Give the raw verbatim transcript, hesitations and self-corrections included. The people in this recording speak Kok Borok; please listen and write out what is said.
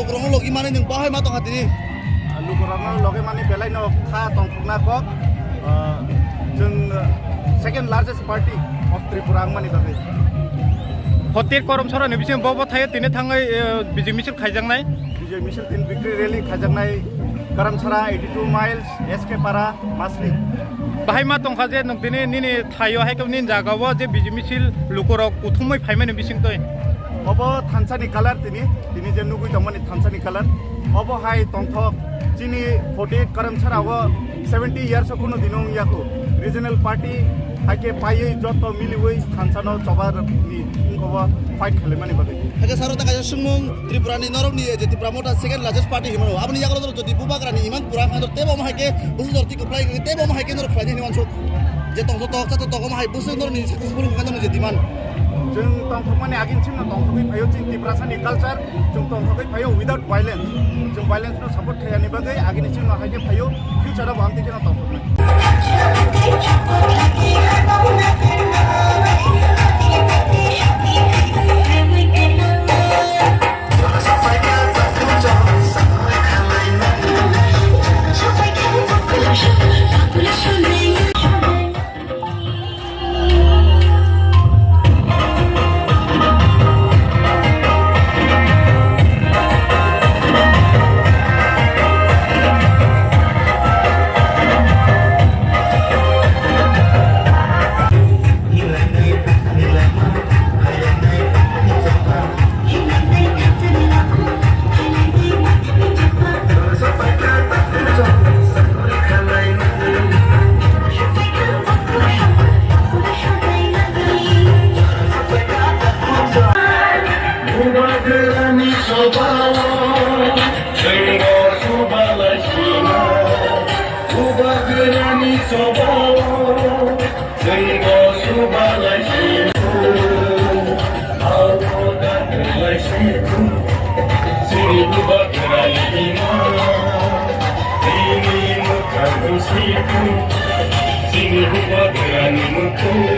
Borokno logi mani nwng bahai ma tongkha tini. Lukurokno logi mani belai no kha tongthokna kok. Ah, chwng, ah, second largest party of Tripura wngmani bagwi. Hotir Karamchara ni bising bo bo thaio tini thangwi, eh, bijai misil khaijaknai. Bijai misil tin victory rally khaijaknai Karamchara eighty two miles, S K Para, Masri. Bahai ma tongkha je nwng tini nini thaio hai khe nini jaga o je bijai misil lukurok kuthumui phaimani bising toi. Obo thansa ni colour tini, tini je nugui tongmani thansa ni colour. Obo hai tongthok chini forty eight Karamchara o seventy years o kunu dino wngya kho. Regional party hai khe paiwi joto miliwi thansa no choba ni wngkha o fight khalaimani bagwi. Hai khe saro ta kaisa swngmung Tripura ni norok ni je Tipra Motha second largest party hinmano. Aboni yagulo jodi Bubagra ni iman pura khan tebo omo hai khe busu jorti kwplai khe tebo omo hai khe norok khlai ni hinwi wansuk. Je tongthok tok, chathok tok omo hai busu norok ni successful wngkha norok ni je demand. Chwng tongthokmani agin chimno tongthogwi phaio chini Tiprasa ni culture, chwng tongthogwi phaio without violence. Chwng violence no support khaiyani bagwi agini chimno hai khe phaio, future o bo amtwi kheno tongthoknai. Bubagrani chobao, chwngbo chubalaisina. Bubagrani chobao, chwngbo chubalaisina. Abo daklaisina. Chini bubagrani ima. Chini mwkhang sina. Chini bubagrani mwkhang.